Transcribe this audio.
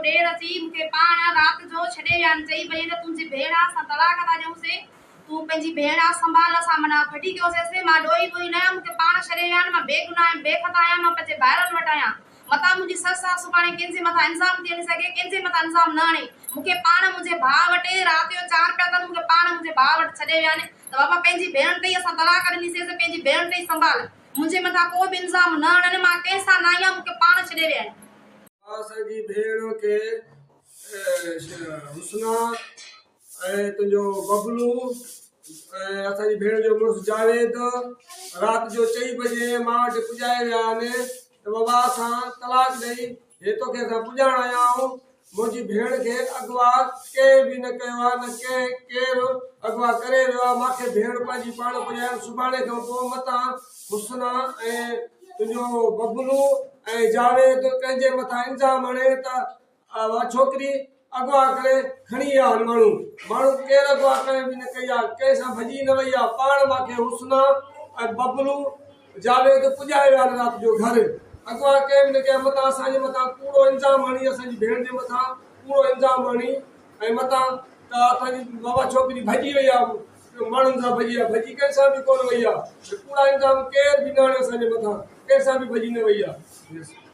ڏير اچي مون کي پاڻ رات جو ڇڏي ويا آهن چئي پئي ته تنهنجي ڀيڻ آ اسان طلاق ٿا ڏيون سي تون پنهنجي ڀيڻ آ سنڀال اسان معنيٰ ڦٽي ڪيوسي سي مان ڏوهي ٻوهي نه آهيان مون کي پاڻ ڇڏي ويا آهن مان بي گناهه آهيان بي خطا آهيان مان پنهنجي ڀائرن وٽ آهيان متان منهنجي سس آ سڀاڻي ڪنهن جي مٿان الزام ٿي هڻي سگهي ڪنهن جي مٿان الزام نه هڻي مون کي پاڻ منهنجي ڀاء وٽ رات جو چار پيا اٿن مون کي پاڻ منهنجي ڀاء وٽ ڇڏي ويا آهن ته بابا پنهنجي ڀيڻ تي ئي اسان طلاق ڏني سي سي پنهنجي ڀيڻ تي ئي سنڀال منهنجي مٿان ڪو به الزام نه هڻن مان ڪنهن سان نه آهيان مون کي پاڻ ڇڏي ويا آهن. اسان جي ڀيڻ کي حسنا ۽ تنهنجو ببلو ۽ اسان جي ڀيڻ جو مڙس جاويد رات جو چئي بجي مان وٽ پڄائي ويا آهن ته بابا اسان طلاق ڏئي هي توکي اسان پڄائڻ آيا آهيون منهنجي ڀيڻ کي اغوا ڪنهن به نه ڪيو آهي نه ڪنهن ڪير اغوا ڪري ويو آهي مانکي ڀيڻ پنهنجي پاڻ پڄايل سڀاڻي کان پوء متان حسنا ۽ تنهنجو ببلو ۽ جاويد ڪنهن جي مٿان الزام هڻي ته اها ڇوڪري اغوا ڪري کڻي ويا آهن ماڻهو ماڻهو ڪير اغوا ڪنهن به نه ڪئي آهي ڪنهن سان ڀڄي نه وئي آهي پاڻ مانکي حسنا ۽ ببلو جاويد پڄائي ويا رات جو گهر اغوا ڪنهن به نه ڪيا متان اسان جي مٿان ڪوڙو الزام هڻي اسان جي ڀيڻ جي مٿان ڪوڙو الزام هڻي ۽ متان ته اسان جي بابا ڇوڪري ڀڄي وئي آ ماڻهن سان ڀڄي آ ڀڄي ڪنهن سان به ڪونه وئي آ ڪوڙا الزام ڪير به نه هڻي اسان جي مٿان ڪنهن سان به ڀڄي نه وئي آ.